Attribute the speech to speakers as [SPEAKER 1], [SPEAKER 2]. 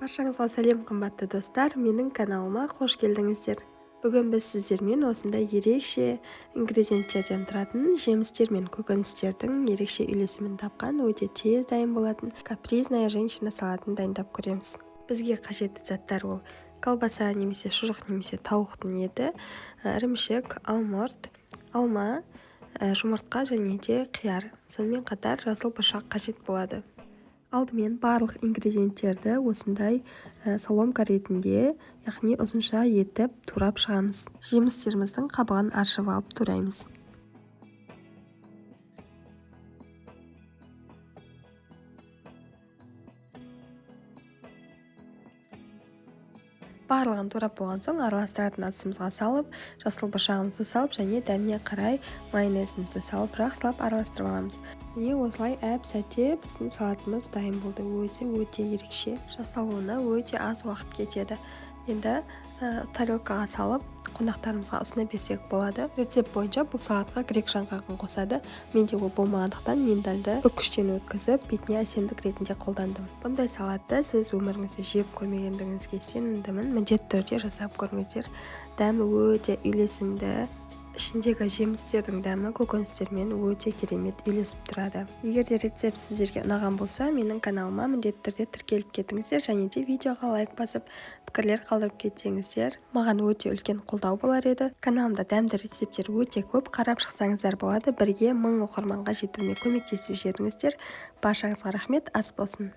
[SPEAKER 1] Баршаңызға сәлем, қымбатты достар, менің каналыма қош келдіңіздер. Бүгін біз сіздермен осындай ерекше ингредиенттерден тұратын жемістер мен көкөністердің ерекше үйлесімін тапқан өте тез дайын болатын капризная женщина салатын дайындап көреміз. Бізге қажетті заттар ол колбаса немесе шұжық немесе тауықтың еті, ірімшік, алмұрт, алма, жұмыртқа және де қияр. Сонымен қатар жасыл бұршақ қажет болады. Алдымен барлық ингредиенттерді осындай соломка ретінде, яғни ұзынша етіп турап шығамыз. Жемістеріміздің қабығын аршып алып тураймыз. Барлығын турап болған соң араластыратын ыдысымызға салып, жасыл бұршағымызды салып және дәміне қарай майонезімізді салып, жақсылап араластырып аламыз. Міне осылай әп-сәтте біздің салатымыз дайын болды. Өте-өте ерекше. Жасалуына өте аз уақыт кетеді. Енді тарелкаға салып, қонақтарымызға ұсына берсек болады. Рецепт бойынша бұл салатқа грек жаңғағын қосады. Менде ол болмағандықтан миндальды үкіштен өткізіп, бетіне әсемдік ретінде қолдандым. Бұндай салатты сіз өміріңізде жеп көрмегендігіңізге сенімдімін. Міндетті түрде жасап көріңіздер. Дәмі өте үйлесімді. Ішіндегі жемістердің дәмі көкөністермен өте керемет үйлесіп тұрады. Егер де рецепт сіздерге ұнаған болса, менің каналыма міндетті түрде тіркеліп кетіңіздер және де видеоға лайк басып, пікірлер қалдырып кетсеңіздер, маған өте үлкен қолдау болар еді. Каналымда дәмді рецепттер өте көп, қарап шықсаңыздар болады. Бірге 1000 оқырманға жетуіме көмектесіп жіберіңіздер. Баршаңызға рахмет, ас болсын.